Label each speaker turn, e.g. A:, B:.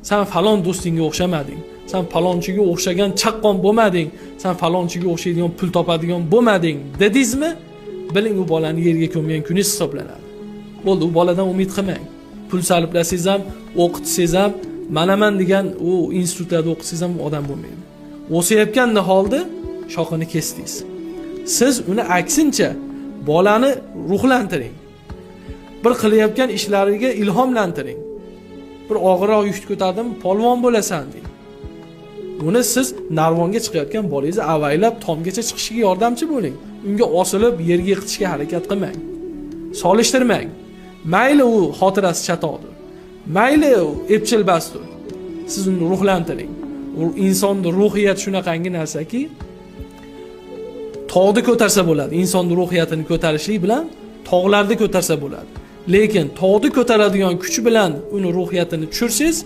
A: San falon do'stingga o'xshamading, san falonchiga o'xshagan chaqqon bo'lmading, san falonchiga o'xshaydigan pul topadigan bo'lmading dedingizmi, biling, u bolani yerga ko'mgan kuningiz hisoblanadi. Bo'ldi, u boladan umid qilmang. Pul sarflasangiz ham, o'qitsangiz ham, manaman degan u institutlarda o'qitsangiz ham, u odam bo'lmaydi. O'sayotgan niholni shoxini kesdingiz. Siz uni aksincha bolani ruhlantiring, bir qilayotgan ishlariga ilhomlantiring. Bir og'irroq yukni ko'tardim, polvon bo'lasan deng. Uni siz narvonga chiqayotgan bolangizni avaylab tomgacha chiqishiga yordamchi bo'ling. Unga osilib yerga yiqitishga harakat qilmang, solishtirmang. Mayli, u xotirasi chatoqdir, mayli, u epchilbasdir, siz uni ruhlantiring. U insonni ruhiyati shunaqangi narsaki, tog'ni ko'tarsa bo'ladi. Insonni ruhiyatini ko'tarishlik bilan tog'larni ko'tarsa bo'ladi, lekin tog'ni ko'taradigan kuch bilan uni ruhiyatini tushirsangiz